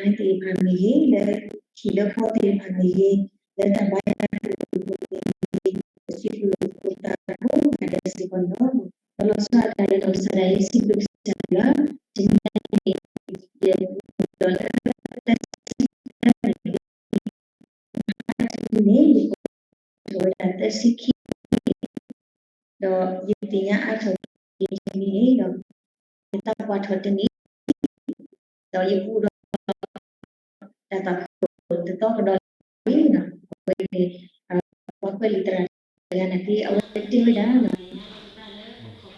သ့ၣ်တဖၣ်မ့ၢ်ဂ့ၤ, လၢဟံၣ်လၢဃီသ့ၣ်တဖၣ်မ့ၢ်ဂ့ၤ, လၢတၢ်ဘါယွၤအပူၤမ့ၢ်ဂ့ၤ, ပစံးဘျုးသကိးသးဖိဂၤဒဲးစ့ၢ်ကီးန့ၣ်လီၤ. ဒီးလီၤဆီဒၣ်တၢ်အံၤ ဒီးကစၢ်ဒၣ်ယဲ စံးဘျုးကစၢ်ယွၤ, တနံၤအံၤ ယ ဒီးလၢ တၢ်စံးဘျုးန့ၣ် ယထီၣ်ဝဲဒၣ်သၢဆံခံ, ဒီးယသ့ၣ်ညါအါထီၣ်က့ၤတနံၤန့ၣ်ဒီး ယသးပှၢ်ထီၣ်တနံၤ, ဒီးယဘူးဒီး တၢ်သးခုတသီကဒီးလံန့ၣ်, အဝဲန့ၣ် ပှၤကွဲးလံာ်သရၣ်တဂၤနာ်က့ အဝဲတဲဝဲဒၣ်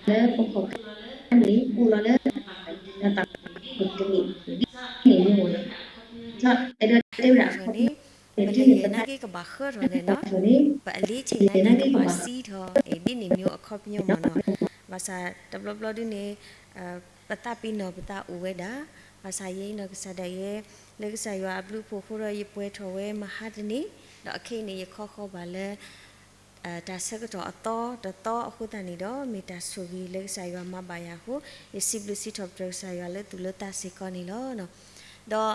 လၢပခိၣ်ပနၢ်န့ၣ် ဘူးလီၤလၢ တၢ်သးခုတနံၤန့ၣ်မ့ၢ်ဝဲလီၤ. အဲၣ်ဒိးတဲဝဲဒၣ် ပကလဲၤနာ်က့ကဘၣ်ဃၢထီၣ်လဲၣ်နီၤ, ပအလ့ဆ့ၣ်နာ်က့ကဘၣ်စံးထီၣ် ဒ်န့ၣ်မ့ၢ်အခီပညီမ့ၢ်နီၤ, ဘၣ်ဆၣ်တဘျီဘျီဒုန့ၣ် ပသးပ့ၤနီၣ်ပသးအိၣ်ဝဲဒၣ်, ဘၣ်ဆၣ်ယဲအံၤနီၤကစၢ်ဒၣ်ယဲ လၢကစၢ်ယွၤအဘျုးအဖှိၣ်အဃိဒီး ယပှဲၤထီၣ်ဝဲမဟါတနံၤ, ဒီးအခဲအံၤန့ၣ် ယခီဃီဘၣ်လၢ တၢ်ဆၢကတီၢ်အသီတသီအဃိသတးန့ၣ်ဒီး မ့ၢ်တၢ်ဆိၣ်ဂ့ၤလၢကစၢ်ယွၤမၤဘၣ်ယၤအဃိ, ယစံးဘျုးစံးထီၣ်ပတြၢၤကစၢ်ယွၤလၢသူၣ်လၢသးစ့ၢ်ကီးန့ၣ်လီၤ. ဒီး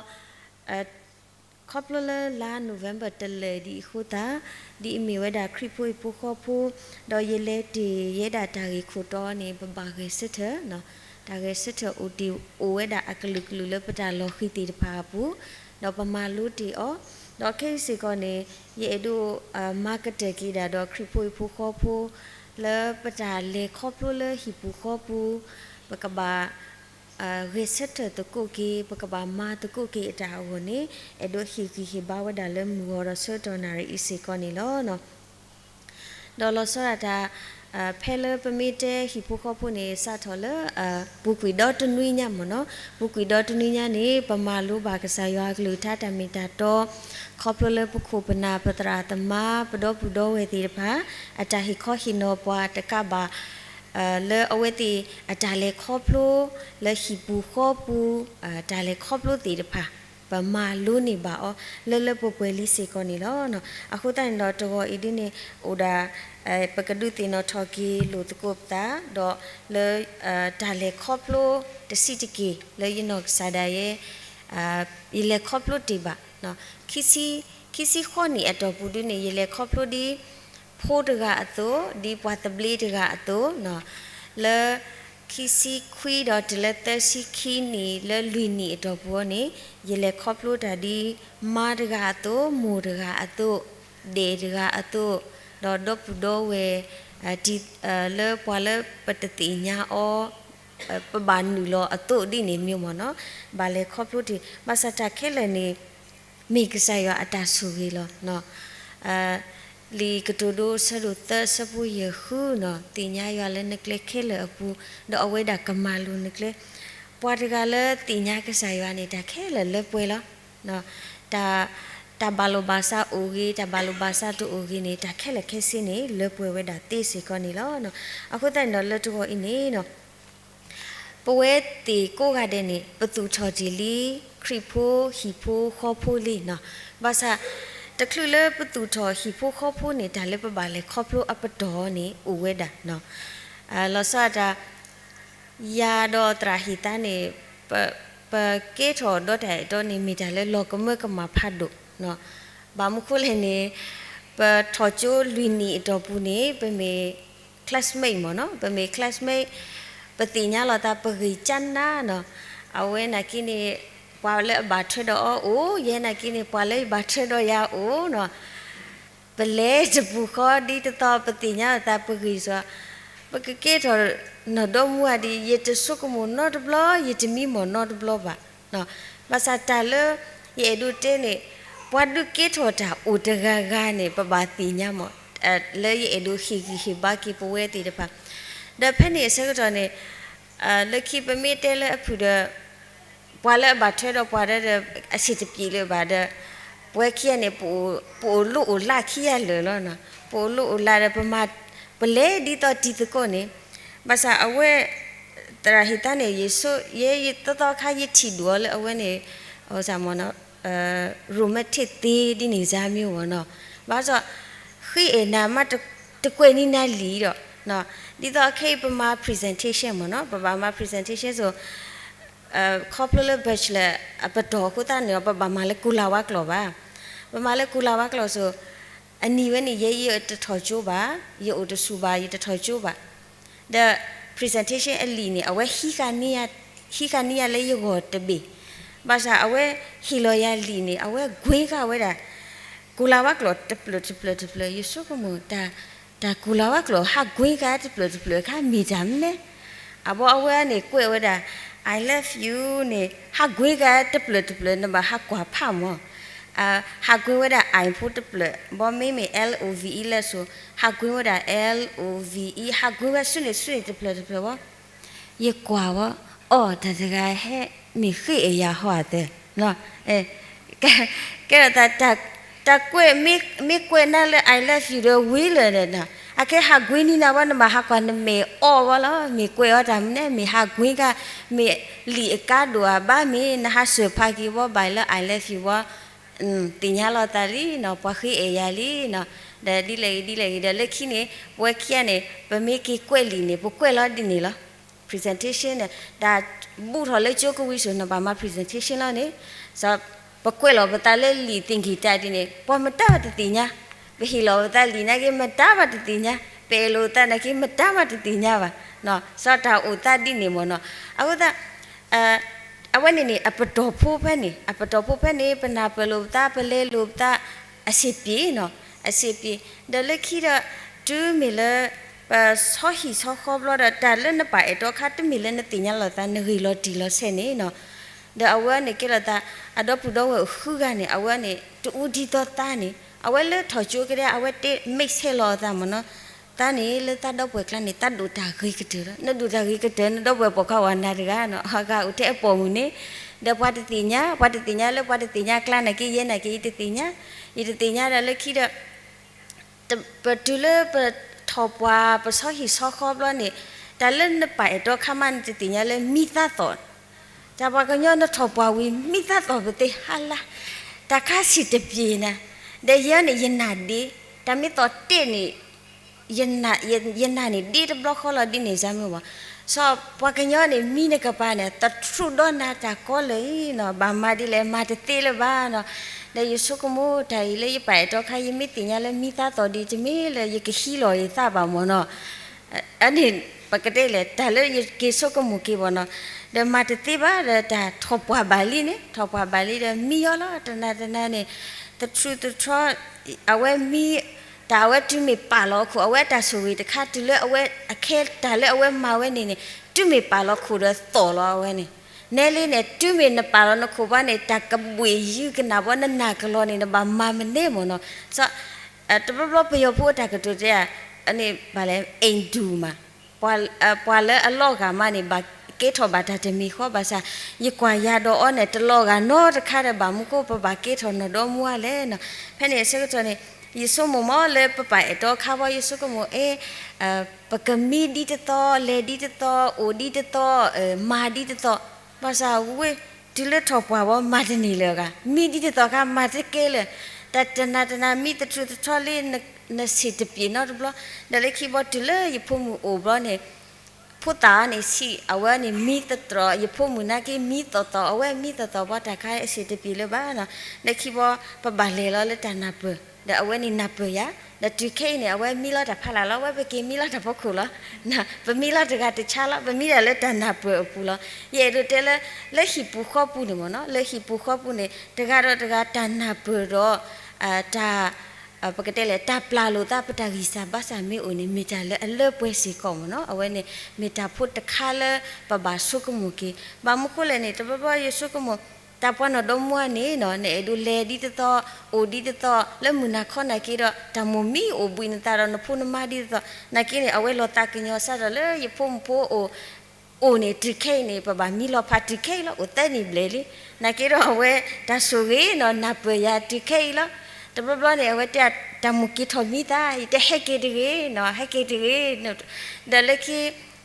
ခီဖျိလၢလါ November တလၢာ်ဒ်အံၤအဃိသတး, ဒ်အမ့ၢ်ဝဲဒၣ်ခရံာ်ဖိဟံၣ်ဖိဃီဖိ, ဒီးယလဲၤတ့ၢ်ယဲဒၣ်တၢ်ဂ့ၢ်ခိၣ်တီန့ၣ် ပဘၣ်ဂဲၤဆၢထၢၣ်, တၢ်ဂဲၤဆၢထၢၣ်အိၣ်တ့ၢ်အိၣ်ဝဲဒၣ်အကလုာ်ကလုာ်လၢပတၢ်လီၤဃံၤသ့ၣ်တဖၣ်အပူၤ, ဒီးပမၤလိတ့ၢ်အီၤ, ဒီးခဲအံၤစ့ၢ်ကီးန့ၣ် ယအဲၣ်ဒိး မၤကတၢၢ်က့ၤဒၣ်ဒီးခရံာ်ဖိဟံၣ်ဖိဃီဖိ လၢပတၢ်လဲၤခီဖျိလၢဟံၣ်ပူၤဃီပူၤ, ပကဘၣ် ဂဲၤဆၢထၢၣ်သကိးက့ၤ, ပကဘၣ်မၤသကိးက့ၤအတၢ်အဂီၢ်န့ၣ် အဲၣ်ဒိးဟ့ၣ်ဂံၢ်ဟ့ၣ်ဘါဝဲဒၣ်လၢမုၢ်ဂီၤဒီးဆၢကတီၢ်နၣ်ရံၣ်အံၤစ့ၢ်ကီးန့ၣ်လီၤ. ဒီးလီၤဆီဒၣ်တၢ် ဖဲလၢပမ့ၢ်တဲဟံၣ်ဖိဃီဖိန့ၣ် စးထီၣ်လၢ ပူၤကွံာ်ဒီတနွံညါမ့ၢ်နီၤ, ပူၤကွံာ်ဒီတနွံညါန့ၣ် ပမၤလိဘၣ်ကစၢ်ယွၤအကလုၢ်ကထါတၢ်မ့ၢ်တၢ်တီ, ခီဖျိလၢပခိၣ်ပနၢ်ပသရၣ်သမါ ပဒီပုၢ်ဒီဝဲၢ်သ့ၣ်တဖၣ် အတၢ်ဟ့ၣ်ခီဟ့ၣ်နီၤပှၤတကးဘၣ် လၢအဝဲသ့ၣ်အတၢ်လဲၤခီဖျိ လၢဟံၣ်ပူၤဃီပူၤ တၢ်လဲၤခီဖျိသ့ၣ်တဖၣ် ပမၤလိန့ၢ်ဘၣ်အီၤ လၢလၢပှဲၤပှဲၤလံစ့ၢ်ကီးန့ၣ်လီၤ. အဃိသတးန့ၣ်ဒီးတဂီၤအံၤဒ်န့ၣ် အိၣ်ဒၣ် ပကဒုးသ့ၣ်နီၣ်ထီၣ်က့ၤလိာ်သကိးပသး ဒီးလၢ တၢ်လဲၤခီဖျိတဆံးတက့ၢ် လၢယနီၢ်ကစၢ်ဒၣ်ယဲ ယလဲၤခီဖျိတ့ၢ်ဘၣ် ခံဆံဃိးနံၣ်အတီၢ်ပူၤဒ်န့ၣ် ယလဲၤခီဖျိဒ် ဖိတဂၤအသိး ဒ်ပှၤသဘျ့တဂၤအသိး လၢ ခံဆံခွံဒီးတုၤလၢသၢဆံခံနံၣ် လၢလွံၢ်နံၣ်အတီၢ်ပူၤအံၤန့ၣ် ယလဲၤခီဖျိတၢ်ဒ် မါတဂၤအသိး မိၢ်တဂၤအသိး ဒဲးတဂၤအသိး ဒီးဒီပုၢ်ဒီဝဲၢ် လၢပှၤလၢပတသ့ၣ်ညါအီၤ ပဘၣ်နုာ်လီၤအသိးဒ်န့ၣ်မ့ၢ်မ့ၢ်နီၤ ဘၣ်လဲၤခီဖျိတ့ၢ် ဘၣ်ဆၣ်တၢ်ခဲလၢာ်န့ၣ် မ့ၢ်ကစၢ်ယွၤအတၢ်ဆိၣ်ဂ့ၤလီၤ. လံာ်ကတိၤဒိ အဆၢဒိၣ်သၢ အဆၢဖိယဲၢ်ဃုနီၤ သ့ၣ်ညါယွၤလၢနကျဲခဲလၢာ်အပူၤ ဒီးအဝဲဒၣ်ကမၤလိၤနကျဲ, ပှၤတဂၤလၢသ့ၣ်ညါကစၢ်ယွၤန့ၣ် တၢ်ခဲလၢာ်လၢပှဲၤလီၤ. တၢ်ဘၣ်လိာ်ဘၣ်စးအိၣ်ဂ့ၤ တၢ်ဘၣ်လိာ်ဘၣ်စးတအိၣ်ဂ့ၤန့ၣ် တၢ်ခဲလၢာ်ခဲဆ့န့ၣ် လၢပှဲၤဝဲဒၣ်သ့စ့ၢ်ကီးန့ၣ်လီၤ. အဃိသတးန့ၣ်ဒီးလၢတဂီၤအံၤန့ၣ် ပဝဲသ့ၣ်ကိးဂၤဒဲးန့ၣ် ပသူၣ်ထီၣ်တ့ၢ်လံ ခရံာ်ဖိဟံၣ်ဖိဃီဖိလံနီၤ. ဘၣ်ဆၣ် တချုးလၢပသူၣ်ထီၣ်ဟံၣ်ဖိဃီဖိန့ၣ် တၢ်လၢပဘၣ်လဲၤခီဖျိအပတီၢ်န့ၣ် အိၣ်ဝဲဒၣ် လီၤဆီဒၣ်တၢ် ယၤဒီးသရၣ်ဟ့ၣ်သါန့ၣ် ပကဲထီၣ်ဒီတၢ်အဲၣ်တီန့ၣ် မ့ၢ်တၢ်လၢလီၤကမၢကမၣ်ဖးဒိၣ် ဘၣ်မနုၤဃိလဲၣ်န့ၣ် ပထီၣ်ကၠိလွံၢ်နံၣ်အတီၢ်ပူၤန့ၣ် ပမ့ၢ် classmate မ့ၢ်နီၤ, ပမ့ၢ် classmate ပသ့ၣ်ညါလီၤသးပဂံၢ်ကၠါနါနီၤ. အဝဲနာ်က့န့ၣ် ပှၤလၢအဘၣ်ထွဲဒီးအီၤအိၣ်, ယဲနာ်က့န့ၣ် ပှၤလၢယဘၣ်ထွဲဒီးယၤအိၣ်နီၤ. ပလဲၤတပူၤဃီဒ်သိးသိး ပသ့ၣ်ညါလီၤသးပဂံၢ်စ့ၢ်, ပကကဲထီၣ်နီၢ်ဒီမူအါဒံး ယတဆိကမိၣ်နီတဘျီ ယတမံမီၢ်နီတဘျီဘၣ်. ဘၣ်ဆၣ်တၢ်လၢ ယအဲၣ်ဒိးတဲန့ၣ် ပှၤဒုးကဲထီၣ်တၢ်အိၣ်တဂၤဂၤန့ၣ် ပဘၣ်သ့ၣ်ညါမး လၢယအဲၣ်ဒိးဟ့ၣ်ဂံၢ်ဟ့ၣ်ဘါက့ၤပဝဲသ့ၣ်တဖၣ်. ဒီးဖဲန့ၣ်အဆၢကတီၢ်န့ၣ် လၢခံပမ့ၢ်တဲလၢအဖုၣ်ဒီး ပှၤလၢအဘၣ်ထွဲဒီးပှၤဒီး အဆံးတပျံၤလၢၤဘၣ်ဒီး ပဝဲခံဂၤန့ၣ် ပအိၣ်လိၣ်အိၣ်လၢခံဂၤလၢာ်လီၤ. ပအိၣ်လိၣ်အိၣ်လၢဒီး ပမၤ ပလဲၤဒ်သိးတံၤသကိးန့ၣ် ဘၣ်ဆၣ်အဝဲ သရၣ်ဟ့ၣ်သါန့ၣ် ယဆိ ယဲယသီသီခါ ယထံၣ်ဒိၣ်အီၤလၢအဝဲန့ၣ် romantic သ့ဒ်န့ၣ် ဇာတ်မျိုး မ့ၢ်နီၤ. ဘၣ်ဆၣ် ဃ့အဲၣ်နၤမး တကွဲးနံၤနၤလံဒီး ဒ်သိးခဲအံၤပမၤ presentation မ့ၢ်နီၤ, ပဘၣ်မၤ presentation ဆိ ခီဖျိလၢ Bachelor အပတီၢ်အဃိသတးန့ၣ်ဒီး ပဘၣ်မၤလၢကူၤလၤဝါကျိာ်ဘၣ်. ပမၤလၢကူၤလၤဝါကျိာ်ဆိ အနံၤဝဲန့ၣ် ယဲယတထီၣ်ကၠိဘၣ်, ယအိၣ်တဆူၣ်ဘၣ်, ယတထီၣ်ကၠိဘၣ်. ဒီး presentation အလံာ်န့ၣ် အဝဲဟံးဃာ်န့ၢ်ယၤလၢယဂီၢ်တဘ့ၣ်, ဘၣ်ဆၣ်အဝဲဟ့ၣ်လီၤယၤလံာ်န့ၣ် အဝဲကွ့ကၢ်ဝဲဒၣ် ကူၤလၤဝါကျိာ်တဖျၢၣ်တဖျၢၣ်တဖျၢၣ်, ယဆိကမိၣ် တၢ်ကူၤလၤဝါကျိာ် ဟးကွ့ကၢ်တဖျၢၣ်တဖျၢၣ်အခါ မ့ၢ်တၢ်မနုၤလဲၣ်. အဘီအဝဲန့ၣ်ကွဲးဝဲဒၣ် I love you န့ၣ် ဟးကွ့ကၢ်တဖျၢၣ်တဖျၢၣ် နဘၣ်ဟးကွၢ်ဖးမၢ်. ဟးကွ့ဝဲဒၣ် I ဖိတဖျၢၣ်, ဘီမ့မ့ၢ် L O V E လၢဆိ, ဟးကွ့ဝဲဒၣ် L O V E, ဟးကွ့ဝဲဆူန့ၣ်ဆူန့ၣ်တဖျၢၣ်တဖျၢၣ်ဝဲ ယကွၢ်ဝဲ, အိၣ် တၢ်တဂၤဟဲ မ့ၢ်ဃ့အဲၣ်ယၤဟီအသး, ကဲထီၣ်သး တၢ်ကွဲး မ့ၢ်ကွဲးနၤလၢ I love you ဒီးဝံၤလၢာ်ဒီး အခဲဟးကွ့န့ၢ်နၤဝဲ နဘၣ်ဟးကွၢ်နမဲာ်အီၣ်ဝဲလီၤ. မ့ၢ်ကွဲးအီၤတၢ်မနုၤလဲၣ်, မ့ၢ်ဟးကွ့ကၢ်, မ့ၢ်လံာ်အကါဒိၣ်ဧါ, ဘၣ်မ့ၢ်နဟးစၢၤဖးက့ၤဝဲဘၣ်လၢ I love you ဝဲ သ့ၣ်ညါလီၤသးလံနီၤ, ပှၤဃ့အဲၣ်ယၤလံနီၤ. ဒီးဒ်လဲၣ်ဂ့ၤဒ်လဲၣ်ဂ့ၤ ဒီးလၢခံန့ၣ် ပဝဲခံဂၤန့ၣ် ပမ့ၢ်က့ၤကွဲးလံာ်န့ၣ် ပကွဲးလီၤဒ်န့ၣ်လီၤ. Presentation န့ၣ် တၢ်ဘူၣ်ထီၣ်လၢကၠိကဝံၤဆိ နဘၣ်မၤ presentation လီၤန့ၣ်, ပကွဲးလီၤပသးလၢလံာ်သ့ၣ်က့ၤတၢ်ဒ်န့ၣ် ပှၤမတၤဘၣ်တသ့ၣ်ညါ, ပဟ့ၣ်လီၤပသးလံာ်နာ်က့ မတၤဘၣ်တသ့ၣ်ညါ, ပအဲၣ်လိာ်သးနာ်က့ မတၤဘၣ်တသ့ၣ်ညါဘၣ်. စီၤတၢ်အိၣ်သးဒ်န့ၣ်မ့ၢ်နီၤ. အဃိသတး အဝဲန့ၣ်န့ၣ် အပတီၢ်ဖိဖဲန့ၣ်, အပတီၢ်ဖိဖဲန့ၣ် ပနၢ်ပၢၢ်လိာ်ပသး ပလဲၤလိာ်ပသး အဆံးပျ့ၤနီၤ, အဆံးပျ့ၤ. ဒီးလၢခံဒီး တုၤမ့ၢ်လၢ ပဆီဟံၣ်ဆီဃီဘျီဒီး တၢ်လၢနပာ်အဲၣ်တီခါ တမ့ၢ်လၢနသ့ၣ်ညါလီၤသး နဂ့ၢ်လီၤတံၢ်လီၤဆဲးန့ၣ်နီၤ. ဒီးအဝဲန့ၣ်ကဲလိာ်သး အဒီပုၢ်ဒီဝဲၢ်အိၣ်ဃုဂၤန့ၣ် အဝဲန့ၣ် တအူဒ်သိးသးန့ၣ် အဝဲလၢထီၣ်ကၠိကဒဲ အဝဲတဲ မိတ်ဆွေ လီၤအသးမ့ၢ်နီၤ. သးန့ၣ်လၢသးဒီပုၢ်ဝဲၢ်ကျါန့ၣ် သးဒိၣ်တၢ်ဂ့ၤကတၢၢ်လီၤ. နဒိၣ်တၢ်ဂ့ၤကတၢၢ် နဒီပုၢ်ဝဲၢ်ပိာ်ခွါဝဲနၤတဂၤနီၤ, အဂၤအိၣ်ထဲအပိာ်မုၣ်န့ၣ်, ဒီးပှၤတသ့ၣ်ညါ, ပှၤတသ့ၣ်ညါလၢပှၤတသ့ၣ်ညါအကျါနာ်က့ ယဲနာ်က့ ယတသ့ၣ်ညါ, ယတသ့ၣ်ညါဒီးလၢခံဒီး ပတုၤလၢပထီၣ်ပှၢ်ပဆီဟံၣ်ဆီဃီဘျီန့ၣ်, တၢ်လၢနပာ်အဲၣ်တီခါမး နတသ့ၣ်ညါလၢမံသးသီၣ်, တၢ်ပှၤကညီနထီၣ်ပှၢ်ဝံၤ မံသးသီၣ်ပသ့ဟါလါ, တၢ်ခါဆံးတပျ့ၤနၤ, ဒီးယဲန့ၣ် ယနာ်ဒ့, တၢ်မ့ၢ်သီၣ်တဲာ်န့ၣ် ယနာ်န့ၣ်ဒ့တဘျီဃီလီၤဒ်န့ၣ် စၢ်မုၢ်ဘၣ်. စီၤပှၤကညီန့ၣ် မံနကပၤန့ၣ် သထြူးဒီးနၤတၢ်ကီလၢာ်အံၤနီၤ, ဘၣ်မၤဒ်လဲၣ် မၤတသ့လၢၤဘၣ်နီၤ. ဒီးယဆိကမိၣ်တၢ်အံၤလၢယပာ်အဲၣ်တီခါ ယမ့ၢ်သ့ၣ်ညါလၢမံသးသီၣ်ဒံး တမ့ၢ်လၢယကဟံးလီၤယသးဘၣ်မ့ၢ်နီၤ. အန့ၣ် ပကတဲလဲၣ် တၢ်လၢယက့ၤဆိကမိၣ်က့ၤဘၣ်နီၤ. ဒီးမၤတသ့ဘၣ်ဒီး တၢ်ထီၣ်ပှၢ်ဘၣ်လံန့ၣ် ထီၣ်ပှၢ်ဘၣ်လံဒီး မံယီၤလီၤ တနၤတနၤန့ၣ် သထြူးသထြီ အဝဲမံ တၢ်အဝဲတုၤမ့ၢ်ပာ်လီၤအခိၣ် အဝဲတၢ်ဆိၣ်ဂ့ၤတခါ တုၤလၢအဝဲအခဲတၢ်လၢအဝဲမၤဝဲန့ၣ်န့ၣ် တုၤမ့ၢ်ပာ်လီၤခိၣ်ဒီးသီၣ်လီၤအဝဲန့ၣ်. နဲလံန့ၣ် တုၤမ့ၢ်နပာ်လီၤနခိၣ်ဘၣ်န့ၣ် တၢ်ကဘှ့ၣ်ယုၢ်ကနၣ်ဘီ နနၢ်ကလီၤန့ၣ် နဘၣ်မၤမနုၤမ့ၢ်နီၤ. စီၤ တဘျီဘျီပယီၤဖိတၢ်ကတိၤတဲဧါ, န့ၣ်ဘၣ်လဲၣ် အိမ်တူမး ပှၤလၢအလီၤဂာ်မးန့ၣ် ဘၣ်ကဲထီၣ်ဘၣ်တၢ်တမံၤဃီ ဘၣ်ဆၣ် ယကွၢ်ယၤဒီးအီၤန့ၣ် တလီၤဂာ်နီတခါဒီး ဘၣ်မနုၤဃိ ပဘၣ်ကဲထီၣ်နီၢ်ဒီမါလဲၣ်နီၤ. ဖဲန့ၣ်အဆၢကတီၢ်န့ၣ် ယဆိကမိၣ်မ့ၢ်လၢပပာ်အဲၣ်တီခါဘီ ယဆိကမိၣ် အဲ ပကမံဒ်တသီ လဲၤဒ်တသီ အိၣ်ဒ်တသီ မၤဒ်တသီ, ဘၣ်ဆၣ်ဝဲ တုၤလၢထီၣ်ပှၢ်ဘီ မၤတန့ၢ်လၢၤဂၤ, မံဒ်တသီခါ မၤတကဲလၢၤ, တၢ်တနၤတနၤ မံသထြူးသထြီလံ နဆံးတပျ့ၤနီတဘျီ, ဒီးလၢခံဘီတုၤလၢယဖိမုၣ်အိၣ်ဘျီန့ၣ် ဖိသၣ်အီၤန့ၣ်ဆံး အဝဲန့ၣ်မံသတြီၤ ယဖိမုၣ်နာ်က့ မံသီၣ်သီၣ် အဝဲမံသီၣ်သီၣ်ဘီ တၢ်ခါအဆံးတပျ့ၤလၢၤဘၣ်နီၤ. လၢခံဘီ ပဘၣ်လဲၤလီၤလၢတၢ်နၢ်ပၢၢ် ဒီးအဝဲန့ၣ်နၢ်ပၢၢ်ယၤ, ဒီးတုၤခဲအံၤန့ၣ် အဝဲမံလီၤတၢ်ဖးလၢ်လီၤ, အဝဲပက့ၤမံလီၤတၢ်ဖီခိၣ်လီၤ. ပမံလီၤတဂၤတဆါလီၤ, ပမံဒၣ်လၢတၢ်နၢ်ပၢၢ်အပူၤလီၤ. ယအဲၣ်ဒိးတဲလၢ လၢဟံၣ်ပူၤဃီပူၤန့ၣ်မ့ၢ်နီၤ, လၢဟံၣ်ပူၤဃီပူၤန့ၣ် တဂၤဒီးတဂၤတၢ်နၢ်ပၢၢ်ဒီး တၢ် ပကတဲလဲၣ် တၢ်ပျၢ်လိာ်သး ပတၢ်ဂံၢ်စၢ်ဘါစၢ်မ့ၢ်အိၣ်န့ၣ် မ့ၢ်တၢ်လၢအလၢပှဲၤစ့ၢ်ကီးမ့ၢ်နီၤ. အဝဲန့ၣ် မ့ၢ်တၢ်ဖိတခါလၢပဘၣ်ဆိကမိၣ်က့ၤ. ဘၣ်မနုၤဃိလဲၣ်န့ၣ် တဘျီဘျီယဆိကမိၣ် တၢ်ပှၤနီၢ်ဒီမါန့ၣ်နီၤ နအဲၣ်ဒိးလဲၤဒ်တသီ အိၣ်ဒ်တသီ လၢမုၢ်နၤခီနာ်က့ဒီး တၢ်မိၢ်မံအိၣ်ဘှံးနသးဒီးနဖိနမါဒ်တသီ နာ်က့န့ၣ် အဝဲလီၤသးကညီၤစၢ်ဒီးလၢယဖိမုၣ်ဖိအိၣ် အိၣ်န့ၣ် တုၤခဲအံၤန့ၣ် ပဘၣ်မံလီၤဖးတုၤခဲအံၤလီၤ. အိၣ်သၢနံၣ်ဘျဲၣ်လံ. နာ်က့ဒီးအဝဲတၢ်ဆိၣ်ဂ့ၤနီၤ နၢ်ပၢၢ်ယၤတုၤခဲအံၤလီၤ. တဘျီဘျီန့ၣ် အဝဲတဲ တၢ်မိၢ်က့ၤထီၣ်မံသး ယတဟဲက့ၤတဂ့ၤနီၤ ဟဲက့ၤတဂ့ၤ. ဒီးလၢခံ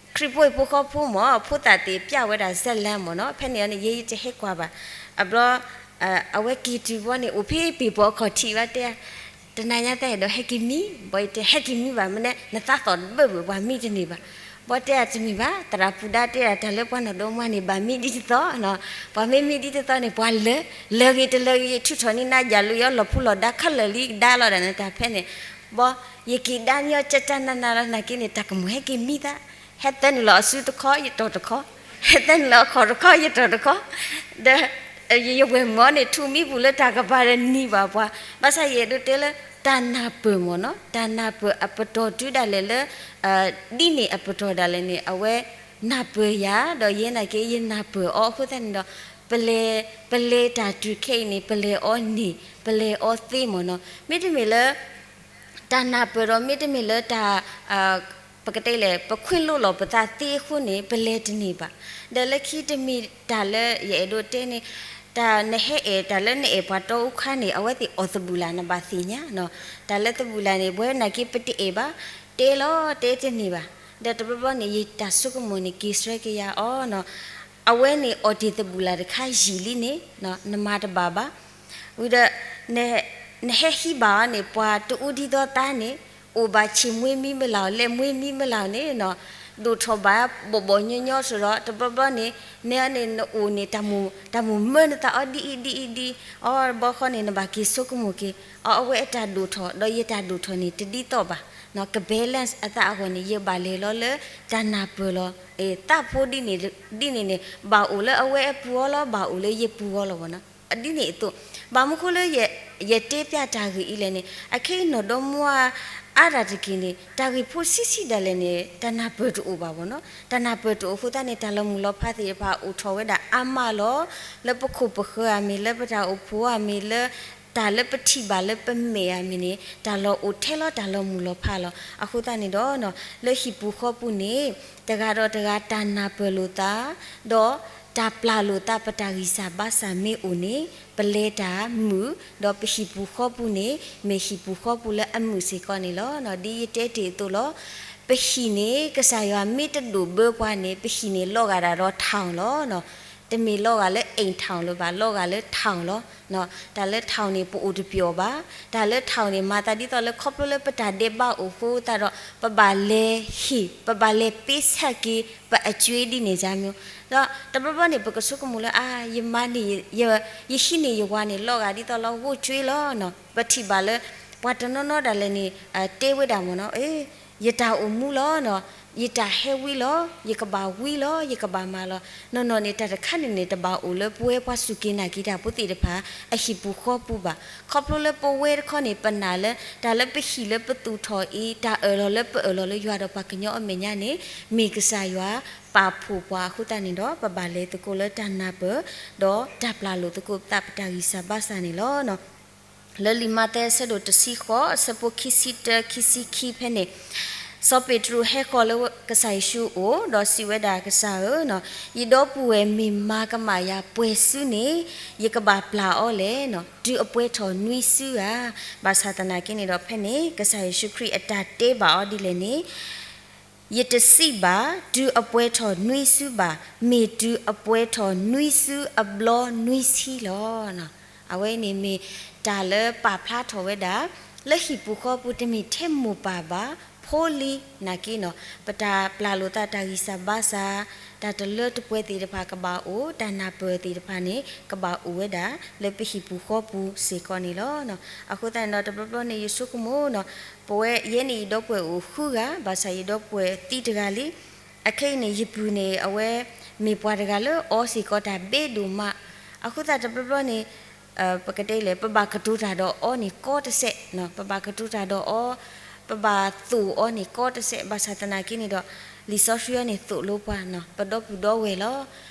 ခရံာ်ဖိအံၤဖိဃီဖိမ့ၢ် ဖိသၣ်သ့ၣ်ပျၢ်ဝဲဒၣ်ဇာတ်လမ်းမ့ၢ်နီၤ ဖဲန့ၣ်အီၤန့ၣ် ယဲယတဟဲကွၢ်ဘၣ်. အဘျီ အဝဲက့ၤတုၤဘီန့ၣ် အိၣ်ဖဲပ့ၤပိာ်အခီၣ်ထံးဘၣ်တဲ တနၤညါတၢ်အဲၣ်ဒိးဟဲက့ၤမံ ဘၣ်ယတဟဲက့ၤမံဘၣ် မ့ၢ်နဲ နသးသီၣ်တဘၢၣ်ဘၣ် ပှၤမံတန့ၢ်ဘၣ်. ဘီတဲအတမ့ၢ်ဘၣ်, သရၣ်ပူၤဒါတဲဒၣ်တၢ်လၢပှၤနီၢ်ဒီမါန့ၣ် ဘၣ်မ့ၢ်ဒ်တသီ, ပှၤမ့ၢ်မ့ၢ်ဒ်တသီန့ၣ် ပှၤလၢာ်, လၢာ်ဂ့ၤတလၢာ်ဂ့ၤ ထုးထီၣ်န့ၢ်နၤယၢ်လၢယလီၢ်ဖိလီၢ်ဒါခဲလၢာ်လံဒါလီၤဒၣ်န့ၣ် တၢ်ဖဲန့ၣ်, ဘီ, ယက့ၤဒါညီကတၢၢ်နးနးလီၤနာ်က့န့ၣ် တၢ်ကမူၤဟဲက့ၤမံသး, ဟဲသၢနုာ်လီၤအစုတခီ ယတီၢ်တခီ, ဟဲသၢနုာ်လီၤအခီၣ်တခီ ယတီၢ်တခီ, ဒီး ယဝဲၢ်မုၣ်အီၤန့ၣ် ထူးမံပူၤလၢတၢ်ကပၤဒီးနံၤဘၣ်ပှၤ, ဘၣ်ဆၣ်ယအဲၣ်ဒိးတဲလၢ တၢ်နၢ်ပၢၢ်မ့ၢ်နီၤ, တၢ်နၢ်ပၢၢ်အပတီၢ်တုၤဒၣ်လဲာ်လၢ ဒ်န့ၣ်အပတီၢ်ဒၣ်လဲာ်န့ၣ် အဝဲနၢ်ပၢၢ်ယၤ, ဒီးယဲနာ်က့ ယနၢ်ပၢၢ်အီၤအဃိသတးန့ၣ်ဒီး ပလဲၤ, ပလဲၤတၢ်တုၤခဲအံၤန့ၣ် ပလဲၤအီၤန့ၢ်, ပလဲၤအီၤသ့မ့ၢ်နီၤ, မ့တမ့ၢ်လၢ တၢ်နၢ်ပၢၢ်ဒီး မ့တမ့ၢ်လၢတၢ် ပကတဲလဲၣ် ပခွဲးလိလီၤပသးသ့အဃိန့ၣ် ပလဲၤတန့ၢ်ဘၣ်. ဒီးလၢခံတမံၤတၢ်လၢယအဲၣ်ဒိးတဲန့ၣ်, တၢ်နဟဲအဲၣ်တၢ်လၢနအဲၣ်ပှၤတီအူခါန့ၣ် အဝဲသ့ၣ်အီၣ်သဘုၣ်လၢ် နဘၣ်သ့ၣ်ညါ, တၢ်လၢသဘုၣ်လၢ်န့ၣ် ပဝဲနာ်က့ပတအဲၣ်ဘၣ်, တဲလီၤတဲတန့ၢ်ဘၣ်. ဒီးတဘျီဘျီန့ၣ် ယတၢ်ဆိကမိၣ်န့ၣ် က့ၤဆှၢက့ၤယၤအီၤ, အဝဲန့ၣ်အီၣ်တ့ၢ်သဘုၣ်လၢ်တခါယံာ်လံန့ၣ် နမၤတဘၣ်ဘၣ်. ဝံၤဒီး နဟဲဟံးဘၣ်အီၤန့ၣ် ပှၤတအူဒ်သိးသးန့ၣ် အိၣ်ဘၣ်ဆ့ၣ်မှ့မံမလၢ်အီၤ လဲၣ်မှ့မံမလၢ်အီၤန့ၣ် ဒိၣ်ထီၣ်ဘၣ်ဘီၣ်ဘီၣ်ညီညီစ့ၢ်ဒီး တဘျီဘျီန့ၣ် နဲန့ၣ်နအိၣ်န့ၣ် တၢ်မိၣ်မၢနသးအီၤဒ်အံၤဒ်အံၤဒ်အံၤ, အီၤဘီဃီန့ၣ် နဘၣ်က့ၤဆိကမိၣ်က့ၤ အီၤအဝဲအတၢ်ဒိၣ်ထီၣ် ဒီးယတၢ်ဒိၣ်ထီၣ်န့ၣ် တဒ်သိးဘၣ်, က balance အသးအဂီၢ်န့ၣ် ယဘၣ်လဲၤလီၤလၢတၢ်နၢ်ပၢၢ်လီၤ. သးဖိဒ်န့ၣ်န့ၣ် ဘၣ်အိၣ်လၢအဝဲအပူၤအီၤလီၤ ဘၣ်အိၣ်လၢယပူၤအီၤလီၤဘၣ်နီၤ. ဒ်န့ၣ်အသိး ဘၣ်မနုၤဃိလၢ ယတဲပျဲတၢ်ဂ့ၢ်အံၤလဲၣ်န့ၣ် အခဲအံၤနီၢ်ဒီမါအါဒၣ်တက့ၢ်န့ၣ် တၢ်ဂ့ၢ်ဖိဆံးဆံးဒၣ်လဲာ်န့ၣ် တၢ်နၢ်ပၢၢ်တအိၣ်ဘၣ်ဘၣ်နီၤ. တၢ်နၢ်ပၢၢ်တအိၣ်အဃိသတးန့ၣ် တၢ်လီၤမုၢ်လီၤဖးသ့ၣ်တဖၣ်အိၣ်ထီၣ်ဝဲဒၣ်အါမးလီၤ. လၢပခိၣ်ပဃၢၤဧါမ့ၢ် လၢပတၢ်အိၣ်ဖှိၣ်ဧါမ့ၢ် လၢတၢ်လၢပထံၣ်ဘၣ်လၢပမဲာ်ဧါမ့ၢ်န့ၣ် တၢ်လီၤအိၣ်ထဲလီၤ တၢ်လီၤမုၢ်လီၤဖးလီၤ. အဃိသတးန့ၣ်ဒီး လၢဟံၣ်ပူၤဃီပူၤန့ၣ် တဂၤဒီးတဂၤတၢ်နၢ်ပၢၢ်လိာ်သး ဒီးတၢ်ပျၢ်လိာ်သး ပတၢ်ဂံၢ်စၢ်ဘါစၢ်မ့ၢ်အိၣ်န့ၣ် ပလဲၤတၢ်မုာ်, ဒီးပဟံၣ်ပူၤဃီပူၤန့ၣ် မ့ၢ်ဟံၣ်ပူၤဃီပူၤလၢအမုာ်စ့ၢ်ကီးန့ၣ်လီၤ. ဒ်ယတဲတ့ၢ်အသိးလီၤ. ပဟံၣ်န့ၣ် ကစၢ်ယွၤမ့ၢ်တဒိၣ်ဘၢပှၤန့ၣ် ပဟံၣ်န့ၣ်လီၤဂာ်ဒၣ်ဒီး ထောင် လီၤ. တမ့ၢ်လီၤဂာ်လၢ အိမ်ထောင် လၢၤဘၣ်, လီၤဂာ်လၢ ထောင် လီၤ. တၢ်လၢ ထောင် န့ၣ် ပအိၣ်တပျီၤဘၣ်. တၢ်လၢ ထောင် န့ၣ် မၤသးဒ်သိးလၢခီဖျိလၢပတၢ်ဒဲးဘးအိၣ်အဃိသတးဒီး ပဘၣ်လဲၤဟ့ၣ်, ပဘၣ်လဲၤပ့ဆၢက့ၤ ပအစ့ဒ်န့ၣ် ယမ့ၢ်, ဒီးတဘျီဘျီန့ၣ် ပကဆိကမိၣ်လၢ အါ ယမါန့ၣ် ယဟံးန့ၢ်ယဝၤန့ၣ် လီၤဂာ်ဒ်သိးလၢဂိၢ်စ့လီၤ. ပထံၣ်ဘၣ်လၢ ပှၤတနီၤနီၤဒၣ်လဲာ်န့ၣ် တဲဝဲဒၣ်မ့ၢ်နီၤ ယတၢ်အိၣ်မူလီၤ, ယတၢ်ဟဲဝံလီၤ, ယကဘၣ်ဝံလီၤ, ယကဘၣ်မၤလီၤ. နီၢ်နီၢ်န့ၣ် တၢ်တခါန့ၣ်န့ၣ် တဘၣ်အိၣ်လၢပဝဲပှၤစူၢ်က့ၤနာ်က့ၤတၢ်ဖိသ့ၣ်တဖၣ် အဟံၣ်ပူၤဃီပူၤဘၣ်. ခီဖျိလၢပဝဲတခီန့ၣ် ပနာ်လၢ တၢ်လၢပဟံၣ်လၢပသူၣ်ထီၣ်အံၤ တၢ်အၢၣ်လီၤလၢပအၢၣ်လီၤလၢယွၤဒီးပှၤကညီအမဲာ်ညါန့ၣ် မ့ၢ်ကစၢ်ယွၤပာ်ဖှိၣ်ပှၤအဃိသတးန့ၣ်ဒီး ပဘၣ်လဲၤသကိးလၢတၢ်နၢ်ပၢၢ် ဒီးတၢ်ပျၢ်လိာ်သကိးပသး ပတၢ်ဂံၢ်စၢ်ဘါစၢ်န့ၣ်လီၤ. လၢလံာ်မးသဲအဆၢဒိၣ်တဆံဃိး အဆၢဖိခံဆံတၢ ခံဆံခံဖဲန့ၣ်, စီၤပ့းတရူးဟဲဃီၤလၢကစၢ်ယ့ၣ်ၡူးအအိၣ် ဒီးစံးဝဲဒၣ်ကစၢ်ဧၢ, ယဒီပုၢ်ဝဲၢ်မ့ၢ်မၤကမၣ်ယၤပှဲၤစုန့ၣ် ယကဘၣ်ပျၢ်အီၤလဲၣ်, တုၤအပှဲၤထီၣ်နွံစုဧါ. ဘၣ်ဆၣ်သနာ်က့န့ၣ်ဒီး ဖဲန့ၣ် ကစၢ်ယ့ၣ်ၡူးခရံာ်အတၢ်တဲဘၣ်အီၤဒ်လဲၣ်န့ၣ် ယတစံးဘၣ် တုၤအပှဲၤထီၣ်နွံစုဘၣ်, မ့ၢ်တုၤအပှဲၤထီၣ်နွံစုအဘျီနွံဆံလီၤ. အဝဲန့ၣ်မ့ၢ်တၢ်လၢပာ်ဖျါထီၣ်ဝဲဒၣ် လၢဟံၣ်ပူၤဃီပူၤ တမ့ၢ်ထဲမိၢ်ပၢ်ဘၣ် ဖိလံၤနာ်က့နီၤ ပတၢ်ပျၢ်လိာ်သး တၢ်ဂံၢ်စၢ်ဘါစၢ် တၢ်တလၢတပှဲၤသ့ၣ်တဖၣ်ကဘၣ်အိၣ်, တၢ်နၢ်ပၢၢ်သ့ၣ်တဖၣ်န့ၣ် ကဘၣ်အိၣ်ဝဲဒၣ် လၢပဟံၣ်ပူၤဃီပူၤစ့ၢ်ကီးန့ၣ်လီၤ. အဃိသတးန့ၣ်ဒီး တဘျီဘျီန့ၣ် ယဆိကမိၣ်နီၤ ပဝဲယဲန့ၣ် ယဒီပုၢ်ဝဲၢ်အိၣ်ဃုဂၤ, ဘၣ်ဆၣ်ယဒီပုၢ်ဝဲၢ်သံတဂၤလံ. အခဲအံၤန့ၣ် ယပုၢ်န့ၣ် အဝဲမ့ၢ်ပှၤတဂၤလၢအီစ့ၢ်ကီးတၢ်ဘဲဒိၣ်မး, အဃိသတးတဘျီဘျီန့ၣ် ပကတဲလဲၣ် ပဘၣ်ကတိၤတၢ်ဒီးအီၤန့ၣ်ကီတစဲး, ပဘၣ်ကတိၤတၢ်ဒီးအီၤ, ပဘၣ်သိၣ်အီၤန့ၣ်ကီတစဲး. ဘၣ်ဆၣ်သနာ်က့န့ၣ်ဒီး လံာ်စီဆှံအံၤန့ၣ် သိၣ်လိပှၤနီၤ ပဒီပုၢ်ဒီဝဲၢ်လီၤ.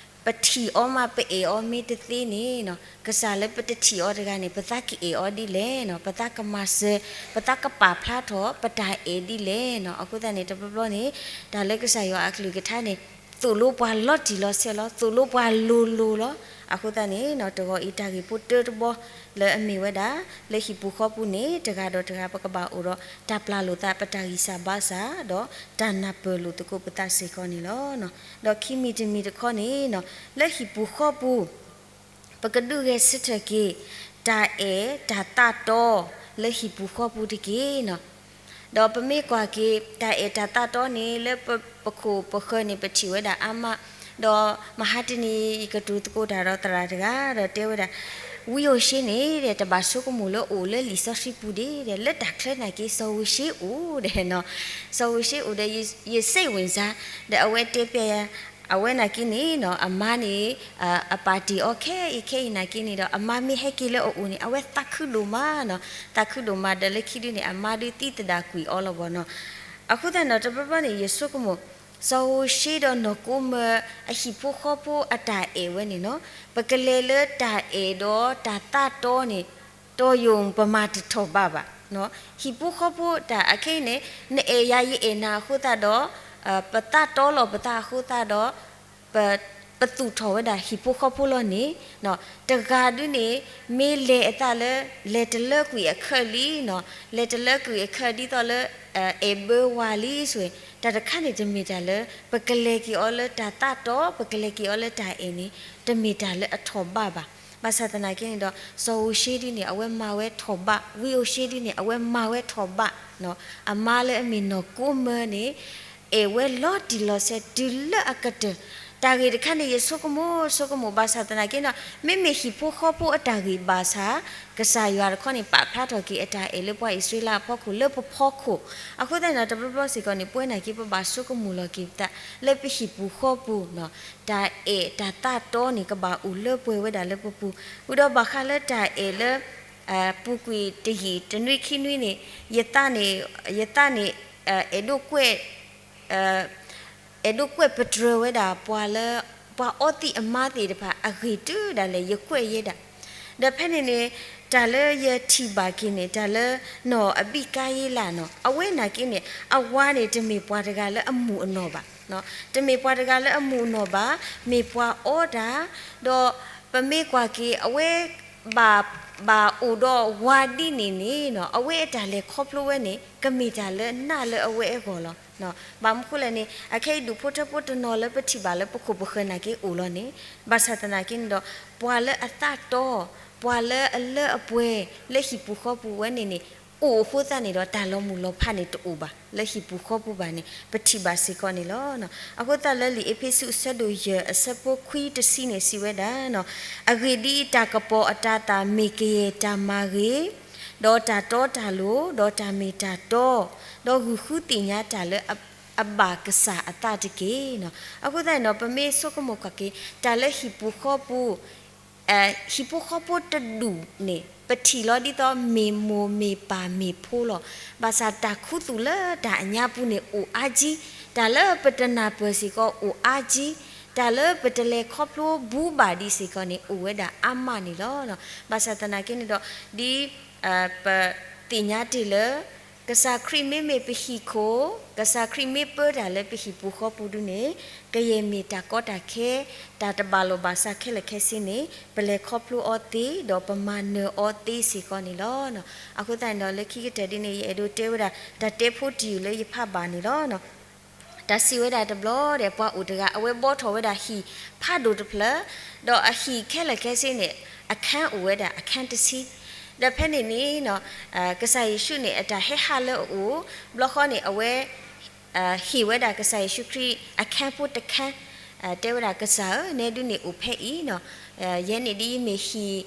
ပထံၣ်အီၤမးပအဲၣ်အီၤမ့ၢ်တသ့န့ၣ်နီၤ ကစၢ်လၢပတထံၣ်အီၤတဂၤန့ၣ် ပသးကအဲၣ်အီၤဒ်လဲၣ်နီၤ, ပသးကမၤစၢၤ, ပသးကပာ်ဖျါထီၣ် ပတၢ်အဲၣ်ဒ်လဲၣ်နီၤ. အဃိသတးန့ၣ် တဘျီဘျီန့ၣ် တၢ်လၢကစၢ်ယွၤအကလုၢ်ကထါန့ၣ် သိၣ်လိပှၤလီၤတံၢ်လီၤဆဲးလီၤ, သိၣ်လိပှၤလိၤလိၤလီၤ. အဃိသတးန့ၣ်နီၤ တဂီၤအံၤတၢ်ဂ့ၢ်ဖိတၢတဘီ လၢအမ့ၢ်ဝဲဒၣ် လၢဟံၣ်ပူၤဃီပူၤန့ၣ် တဂၤဒီးတဂၤပကဘၣ်အိၣ်ဒီး တၢ်ပျၢ်လိာ်သး ပတၢ်ဂံၢ်စၢ်ဘါစၢ် ဒီးတၢ်နၢ်ပၢၢ်လိာ်သကိးပသးစ့ၢ်ကီးန့ၣ်လီၤ. ဒီးခံမံၤတမံၤတခီန့ၣ်နီၤ လၢဟံၣ်ပူၤဃီပူၤ ပကဒုးဂဲၤဆၢထၢၣ်က့ၤ တၢ်အဲၣ်တၢ်သးတီ လၢဟံၣ်ပူၤဃီပူၤတက့ၢ်နီၤ. ဒီးပမ့ၢ်ကွၢ်က့ၤ တၢ်အဲၣ်တၢ်သးတီန့ၣ် လၢပခိၣ်ပဃၢၤန့ၣ် ပထံၣ်ဝဲဒၣ်အါမး, ဒီးမဟါတနံၤ ယကတိၤသကိးတၢ်ဒီးသရၣ်တဂၤ ဒီးတဲဝဲဒၣ်, ဝံဧိၤၡ့န့ၣ် တဘၣ်ဆိကမိၣ်လၢအိၣ်လၢလံာ်စီဆှံပူၤဒ့, ဒီးလၢတၢ်ချၢနာ်က့ စီၤဧိၤၡ့အိၣ်ဒဲးနီၤ, စီၤဧိၤၡ့အိၣ်ဒီး ယစိတ်ဝင်စား, ဒီးအဝဲတဲပျဲယၤ, အဝဲနာ်က့န့ၣ်နီၤ အမါန့ၣ် အပာ်တ့ၢ်အီၤခဲအံၤခဲအံၤနာ်က့န့ၣ်ဒီး အမါမ့ၢ်ဟဲက့ၤလၢအအိၣ်န့ၣ် အဝဲသးခုဒိၣ်မးနီၤ, သးခုဒိၣ်မး ဒီးလၢခံဒုန့ၣ် အမါဒုးသံသဒၣ်ကွံာ်အီၤလီၤဘၣ်နီၤ. အဃိသတးန့ၣ်ဒီး တဘျီဘျီန့ၣ် ယဆိကမိၣ်, စီၤဧိၤၡ့ဒီးနီၢ်ကိမၢ အဟံၣ်ဖိဃီဖိအတၢ်အဲၣ်ဝဲန့ၣ်နီၤ, ပကလဲၤလၢတၢ်အဲၣ်ဒီးတၢ်သးတီန့ၣ် တီယိာ်ပမၤတထီၣ်ဘးဘၣ်. ဟံၣ်ဖိဃီဖိတၢ်အခဲအံၤန့ၣ် နအဲၣ်ယၤယအဲၣ်နၤအဃိသတးဒီး ပသးတီလီၤပသးအဃိသတးဒီး ပသူၣ်ထီၣ်ဝဲဒၣ်ဟံၣ်ဖိဃီဖိလီၤန့ၣ်, တဂၤဒုန့ၣ် မ့ၢ်လဲၤအသးလၢ လဲၤတလၢကွံာ်အခၢၣ်လံနီၤ, လဲၤတလၢကွံာ်အခၢၣ်ဒ်သိးလၢ အဲၣ်ဘၢဝၤလံဆိ, တၢ်တခါန့ၣ်တမ့ၢ်တၢ်လၢ ပကလဲၤက့ၤအီၤလၢတၢ်သးတီ, ပကလဲၤက့ၤအီၤလၢတၢ်အဲၣ်န့ၣ် တမ့ၢ်တၢ်လၢအထီၣ်ဘးဘၣ်. ဘၣ်ဆၣ်သနာ်က့န့ၣ်ဒီး စီၤဧိၤၡ့ဒုန့ၣ် အဝဲမၤဝဲထီၣ်ဘး, ဝံဧိၤၡ့ဒုန့ၣ် အဝဲမၤဝဲထီၣ်ဘး, အမါလၢအမ့ၢ်နီၢ်ကိမၢန့ၣ် အဲၣ်ဝဲလီၤတံၢ်လီၤဆဲးတုၤလၢအကတၢၢ်, တၢ်ဂ့ၢ်တခါန့ၣ် ယဆိကမိၣ်ဆိကမိၣ် ဘၣ်ဆၣ်သနာ်က့ဒီး မ့မ့ၢ်ဟံၣ်ဖိဃီဖိအတၢ်ဂ့ၢ်ဘၣ်ဆၣ် ကစၢ်ယွၤတခီန့ၣ် ပာ်ဖျါထီၣ်က့ၤအတၢ်အဲၣ်လၢပှၤအံၣ်စရ့လးအဖီခိၣ်လၢပဖီခိၣ်, အဃိသတးန့ၣ်ဒီး တဘျီဘျီစ့ၢ်ကီးန့ၣ် ပဝဲနာ်က့ ပဘၣ်ဆိကမိၣ်လီၤက့ၤပသး လၢပဟံၣ်ပူၤဃီပူၤနီၤ, တၢ်အဲၣ်တၢ်သးတီန့ၣ် ကဘၣ်အိၣ်လၢပှဲၤဝဲဒၣ်လၢပပူၤ, ဝံၤဒီးဘၣ်ဃးလၢတၢ်အဲၣ်လၢ ပူၤကွံာ်တယံာ်တနွံခံနွံန့ၣ် ယသးန့ၣ် ယသးန့ၣ် အဲၣ်ဒိးကွဲး အဲၣ်ဒိးကွဲးပတြၢၤဝဲဒၣ် ပှၤလၢ ပှၤအီသံးအမါသ့ၣ်တဖၣ် အဂ့ၢ်တုၤဒၣ်လဲာ် ယကွဲးယဲဒၣ်, ဒီးဖဲန့ၣ်န့ၣ် တၢ်လၢယထံၣ်ဘၣ်က့ၤန့ၣ် တၢ်လၢနီၢ်အဘံကါယ့လးနီၤ အဝဲနာ်က့န့ၣ် အဝၤန့ၣ် တမ့ၢ်ပှၤတဂၤလၢအမူးအနီၢ်ဘၣ်, တမ့ၢ်ပှၤတဂၤလၢအမူးအနီၢ်ဘၣ်, မ့ၢ်ပှၤအီတၢ်, ဒီးပမ့ၢ်ကွၢ်က့ၤ အဝဲ ဘၣ် ဘၣ်အိၣ်ဒီးဝၤဒ်န့ၣ်န့ၣ်နီၤ အဝဲအတၢ်လဲၤခီဖျိဝဲန့ၣ် ကမ့ၢ်တၢ်လၢနးလၢအဝဲအဂီၢ်လီၤ. ဘၣ်မနုၤဃိလဲၣ်န့ၣ် အခဲအံၤဒူၣ်ဖိထၢဖိတနီၤလၢပထံၣ်ဘၣ်လၢပခိၣ်ပဃၢၤနာ်က့အိၣ်လီၤန့ၣ်, ဘၣ်ဆၣ်သနာ်က့န့ၣ်ဒီး ပှၤလၢအသးတီ, ပှၤလၢအလၢအပှဲၤ လၢဟံၣ်ပူၤဃီပူၤဝဲန့ၣ်န့ၣ် အိၣ်အဃိသတးန့ၣ်ဒီး တၢ်လီၤမုၢ်လီၤဖးန့ၣ်တအိၣ်ဘၣ် လၢဟံၣ်ပူၤဃီပူၤဘၣ်န့ၣ် ပထံၣ်ဘၣ်စ့ၢ်ကီးန့ၣ်လီၤ. အဃိသတးလၢလံာ်အ့းဖ့းစူးအဆၢဒိၣ်ယဲၢ်အဆၢဖိခွံတဆံန့ၣ် စံးဝဲဒၣ် အဂ့ၢ်ဒ်အံၤ, တၢ်ကပီၤအတၤသၣ်မ့ၢ်ကယဲၢ်တၢ်မၤဂ့ၤ, ဒီးတၢ်တီတၢ်လိၤ, ဒီးတၢ်မ့ၢ်တၢ်တီ, ဒီးဂုာ်ဃုသ့ၣ်ညါတၢ်လၢအဘၣ်ကစၢ်အသးတက့ၢ်. အဃိသတးန့ၣ်ဒီး ပမ့ၢ်ဆိကမိၣ်ကွၢ်က့ၤ တၢ်လၢဟံၣ်ပူၤဃီပူၤ ဟံၣ်ဖိဃီဖိတဒူၣ်န့ၣ် ပထံၣ်လီၤဒ်သိးမ့ၢ်မိၢ်မ့ၢ်ပၢ်မ့ၢ်ဖိလီၤ. ဘၣ်ဆၣ်တၢ်ခူသူၣ်လၢတၢ်အညါပူၤန့ၣ်အိၣ်အါကံ, တၢ်လၢပတနၢ်ပၢၢ်စ့ၢ်ကီးအိၣ်အါကံ, တၢ်လၢပတလဲၤခီဖျိဘူးဘၣ်ဒံးစ့ၢ်ကီးန့ၣ် အိၣ်ဝဲဒၣ်အါမးန့ၣ်လီၤ. ဘၣ်ဆၣ်သနာ်က့န့ၣ်ဒီး ဒ် ပသ့ၣ်ညါတ့ၢ်လၢ ကစၢ်ခရံာ်မ့မ့ၢ်ပဟံၣ်ခိၣ်, ကစၢ်ခရံာ်မ့ၢ်ပၢတၢ်လၢပဟံၣ်ပူၤဃီပူၤဒုန့ၣ် ကယဲၢ်မ့ၢ်တၢ်ကီတၢ်ခဲ, တၢ်တဘၣ်လိာ်ဘၣ်စးခဲလၢာ်ခဲဆ့န့ၣ် ပလဲၤခီဖျိအီၤသ့ ဒီးပမၤနၢၤအီၤသ့စ့ၢ်ကီးန့ၣ်လီၤ. အဃိသတးန့ၣ်ဒီး လၢခံကတၢၢ်ဒ်န့ၣ် ယအဲၣ်ဒိးတဲဝဲဒၣ် တၢ်တဲဖိတယုၢ်လၢယဖးဘၣ်န့ၣ်လီၤ. တၢ်စံးဝဲဒၣ်တဘျီဒီး ပှၤအိၣ်တဂၤ အဝဲဘှီထီၣ်ဝဲဒၣ်ဟံၣ်ဖးဒိၣ်တဖျၢၣ်, ဒီးအဟံၣ်ခဲလၢာ်ခဲဆ့န့ၣ် အခန်းအိၣ်ဝဲဒၣ် အခန်းတဆံ, ဒီးဖဲန့ၣ်န့ၣ် ကစၢ်ယ့ၣ်ၡူးန့ၣ် အတၢ်ဟဲဟးလၢအအိၣ် ဘျီဃီန့ၣ် အဝဲ ဟ့ၣ်ဝဲဒၣ်ကစၢ်ယ့ၣ်ၡူးခရံာ် အခန်းဖိတခန်း, တဲဝဲဒၣ် ကစၢ်ဧၢ, နဲဒုန့ၣ်အိၣ်ဖဲအံၤနီၤ, ယဲန့ၣ်ဒ်ယမ့ၢ် ဟံၣ်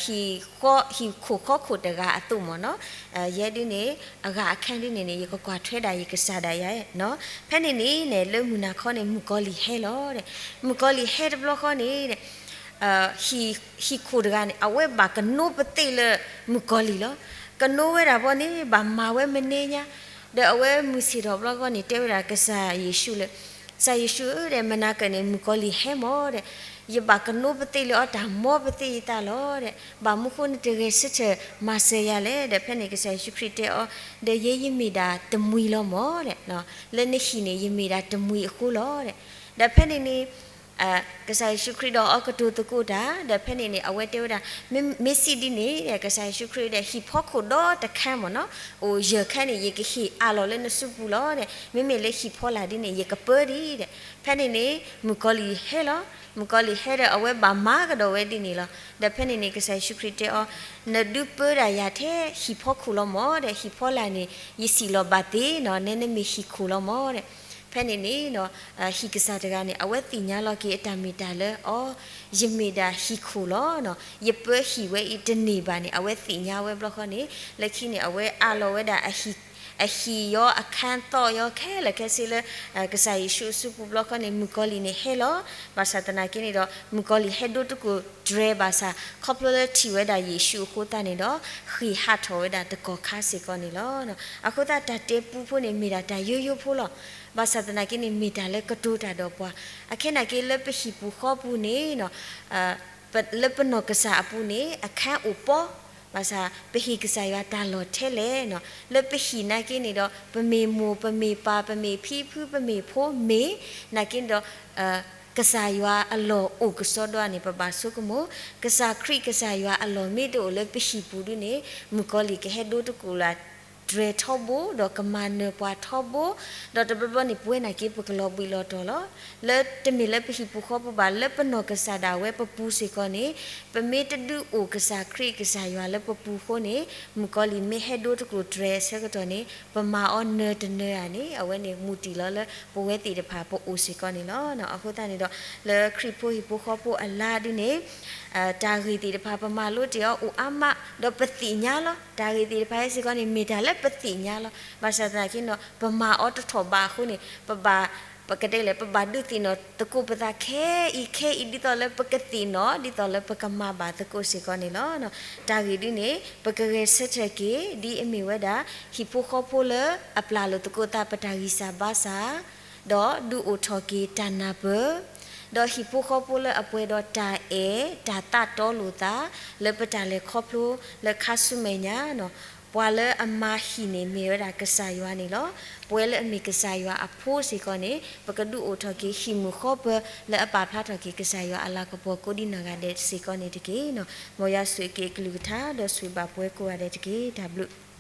ဟံၣ်ခိၣ်ဃီခိၣ်တဂၤအသိးမ့ၢ်နီၤ, ယဲဒုန့ၣ် အဂၤအခန်းဒုန့ၣ်န့ၣ် ယကကွၢ်ထွဲဒၣ် ယကစၢ်ဒၣ်ယၤနီၤ. ဖဲန့ၣ်န့ၣ် လၢမုၢ်နၤခီန့ၣ် မုၣ်ကီၤလံၢ်ဟဲလီၤဒီး မုၣ်ကီၤလံၢ်ဟဲတဘျီဃီန့ၣ် ဟံၣ် ဟံၣ်ခိၣ်တဂၤန့ၣ် အဝဲဘၣ်ကနိပသ့ၣ်လၢမုၣ်ကီၤလံၢ်လီၤ. ကနိဝဲဒၣ်ဘီန့ၣ် ဘၣ်မၤဝဲမနုၤညါ, ဒီးအဝဲမုၢ်ဆ့ၣ်ထီၣ်ဘျီဃီန့ၣ် တဲဝဲဒၣ်ကစၢ်ယ့ၣ်ၡူးလၢ ကစၢ်ယ့ၣ်ၡူးဧၢ, မနၤကၢၣ်န့ၣ် မုၣ်ကီၤလံၢ်ဟဲမ့ၢ်ဒီး ယဘၣ်ကနိပသ့ၣ်လၢအီၤ တၢ်မီပသ့ၣ်ယသးလီၤဒီး ဘၣ်မနုၤဃိနတဂဲၤဆၢထၢၣ်မၤစၢၤယၤလဲၣ်. ဒီးဖဲန့ၣ် ကစၢ်ယ့ၣ်ၡူးခရံာ်တဲအီၤ, ဒီးယဲယမ့ၢ်ဒၣ်တမှံၤလီၤမ့ၢ်ဒီး လၢနဟံၣ်န့ၣ် ယမ့ၢ်ဒၣ်တမှံၤအဃိလီၤဒီး ဒီးဖဲန့ၣ်န့ၣ် ကစၢ်ယ့ၣ်ၡူးခရံာ်ဒီးအီၤကတိၤသကိးတၢ်, ဒီးဖဲန့ၣ်န့ၣ် အဝဲတဲဝဲဒၣ် မ့ၢ်စံးဒ်န့ၣ် ကစၢ်ယ့ၣ်ၡူးခရံာ်ဒီး ဟံၣ်ဖီခိၣ်ဒီတခန်းမ့ၢ်နီၤ, အိၣ်ယဲၢ်ခန်းန့ၣ် ယကဟ့ၣ်အးလီၤလၢနစုပူၤလီၤဒီး မ့မ့ၢ်လၢဟံၣ်ဖီလာ်ဒ်န့ၣ် ယကပၢဒံးဒီး ဖဲန့ၣ်န့ၣ် မုၣ်ကီၤလံၢ်ဟဲလီၤ မုၣ်ကီၤလံၢ်ဟဲဒီးအဝဲဘၣ်မၤကဒီးဝဲဒ်န့ၣ်လီၤ. ဒီးဖဲန့ၣ်န့ၣ် ကစၢ်ယ့ၣ်ၡူးခရံာ်တဲအီၤ, နဒုးပၢတၢ်ယၤထဲဟံၣ်ဖီခိၣ်လီၤမၢ်ဒီး ဟံၣ်ဖီလာ်န့ၣ် ယစံၣ်လီၤဘၣ်သ့နီၤ, နဲနမ့ၢ်ဟံၣ်ခိၣ်လီၤမၢ်ဒီး. ဖဲန့ၣ်န့ၣ် ဟံၣ်ကစၢ်တဂၤန့ၣ် အဝဲသ့ၣ်ညါလီၤက့ၤအတၢ်မ့ၢ်တၢ်လၢအီၤ, ယမ့ၢ်ဒၣ်ဟံၣ်ခိၣ်လီၤ. ယပၢဟံၣ်ဝဲအံၤတန့ၢ်ဘၣ်န့ၣ် အဝဲသ့ၣ်ညါဝဲဘျီဃီန့ၣ် လၢခံန့ၣ် အဝဲအးလီၤဝဲဒၣ် အဟံၣ်ယီအခန်းသော့ယီခဲလၢာ်ခဲဆ့လၢ ကစၢ်ယ့ၣ်ၡူးအစုပူၤဘျီဃီန့ၣ် မုၣ်ကီၤလံၢ်န့ၣ်ဟဲလီၤ. ဘၣ်ဆၣ်သနာ်က့န့ၣ်ဒီး မုၣ်ကီၤလံၢ်ဟဲဒိတကိၣ်တြဲၤဘၣ်ဆၣ် ခီဖျိလၢထံၣ်ဝဲဒၣ်ယ့ၣ်ၡူးအဃိသတးန့ၣ်ဒီး ဃ့ၢ်ဟးထီၣ်ဝဲဒၣ်တကီၢ်ခါစ့ၢ်ကီးန့ၣ်လီၤ. အဃိသတးတၢ်တဲပူဖိန့ၣ် မ့ၢ်ဒၣ်တၢ်ယိယိဖိလီၤ. ဘၣ်ဆၣ်သနာ်က့န့ၣ် မ့ၢ်တၢ်လၢကတိၤတၢ်ဒီးပှၤ, အခဲနာ်က့လၢပဟံၣ်ပူၤဃီပူၤန့ၣ် လၢပနီၢ်ကစၢ်အပူၤန့ၣ် အခန်းအိၣ်ပီ, ဘၣ်ဆၣ် ပဟ့ၣ်ကစၢ်ယွၤတၢ်လီၢ်ထဲလဲၣ်. လၢပဟံၣ်နာ်က့န့ၣ်ဒီး ပမ့ၢ်မိၢ်ပမ့ၢ်ပၢ် ပမ့ၢ်ဖံဖု ပမ့ၢ်ဖိမ့ၢ်, နာ်က့န့ၣ်ဒီး ကစၢ်ယွၤအလီၢ်အိၣ်ကစီဒီဧါန့ၣ် ပဘၣ်ဆိကမိၣ်, ကစၢ်ခရံာ်ကစၢ်ယွၤအလီၢ်မ့ၢ်တအိၣ်လၢပဟံၣ်ပူၤဒုန့ၣ် မုၣ်ကီၤလံၢ်ကဟဲဒိတကိၣ်လၢ်တြဲၤထီဘိ ဒီးကမၤနၢၤပှၤထီဘိ, ဒီးတဘျီဘျီန့ၣ် ပဝဲနာ်က့ပကလီၤဘှံးလီၤတီၤလီၤ. လၢတမ့ၢ်လၢပဟံၣ်ပူၤဃီပူၤဘၣ် လၢပနီၢ်ကစၢ်ဒၣ်ဝဲပပူၤစ့ၢ်ကီးန့ၣ် ပမ့ၢ်တဒုးအိၣ်ကစၢ်ခရံာ်ကစၢ်ယွၤလၢပပူၤအဃိန့ၣ် မုၣ်ကီၤလံၢ်မ့ၢ်ဟဲဒိတကိၣ်တြဲၤအဆၢကတီၢ်န့ၣ် ပမၤအီၤနၢၤတနၢၤဧါန့ၣ် အဝဲန့ၣ်မုၢ်တံၢ်လီၤလၢပဝဲသ့ၣ်တဖၣ်ပအိၣ်စ့ၢ်ကီးန့ၣ်လီၤ. အဃိသတးန့ၣ်ဒီး လၢခရံာ်ဖိဟံၣ်ဖိဃီဖိအလါဒုန့ၣ် တၢ်ဂ့ၢ်သ့ၣ်တဖၣ် ပမၤလိတ့ၢ်အီၤအိၣ်အါမး ဒီးပသ့ၣ်ညါလီၤ. တၢ်ဂ့ၢ်သ့ၣ်တဖၣ်ဟဲစ့ၢ်ကီးန့ၣ် မ့ၢ်တၢ်လၢပသ့ၣ်ညါလီၤ. ဘၣ်ဆၣ်သနာ်က့န့ၣ်ဒီး ပမၤအီၤတထီၣ်ဘးအဃိန့ၣ် ပဘၣ် ပကတဲလဲၣ် ပဘၣ်ဒုးသ့ၣ်နီၣ်သကိးပသးခဲအံၤခဲအံၤ ဒ်သိးလၢပကသ့ၣ်နီၣ် ဒ်သိးလၢပကမၤဘၣ်သကိးစ့ၢ်ကီးန့ၣ်လီၤ. တၢ်ဂ့ၢ်ဒုန့ၣ် ပကဂဲၤဆၢထၢၣ်က့ၤ ဒ်အမ့ၢ်ဝဲဒၣ် ဟံၣ်ဖိဃီဖိလၢအပျၢ်လိာ်သကိးသး ပတၢ်ဂံၢ်စၢ်ဘါစၢ် ဒီးဒုးအိၣ်ထီၣ်က့ၤတၢ်နၢ်ပၢၢ်, ဒီးဟံၣ်ဖိဃီဖိလၢအပှဲၤဒီးတၢ်အဲၣ် တၢ်သးတီလိာ်သး လၢပတၢ်လဲၤခီဖျိလၢခါဆူမဲာ်ညါန့ၣ်, ပှၤလၢအမၤဟံၣ်န့ၣ်မ့ၢ်ဝဲဒၣ်ကစၢ်ယွၤန့ၣ်လီၤ. ပဝဲလၢအမ့ၢ်ကစၢ်ယွၤအဖိစ့ၢ်ကီးန့ၣ် ပကဒုးအိၣ်ထီၣ်က့ၤဟံၣ်မုာ်ဃီပၢၤ လၢအပာ်ဖျါထီၣ်က့ၤကစၢ်ယွၤအလၤကပီၤကိးဒံနီၢ်ဂၤဒဲးစ့ၢ်ကီးန့ၣ်တက့ၢ်. မ်ယွၤဆိၣ်ဂ့ၤက့ၤအကလုၢ်ကထါဒီးဆိၣ်ဂ့ၤဘၣ်ပဝဲကိးဂၤဒဲးတက့ၢ်. တၢ်ဘျုး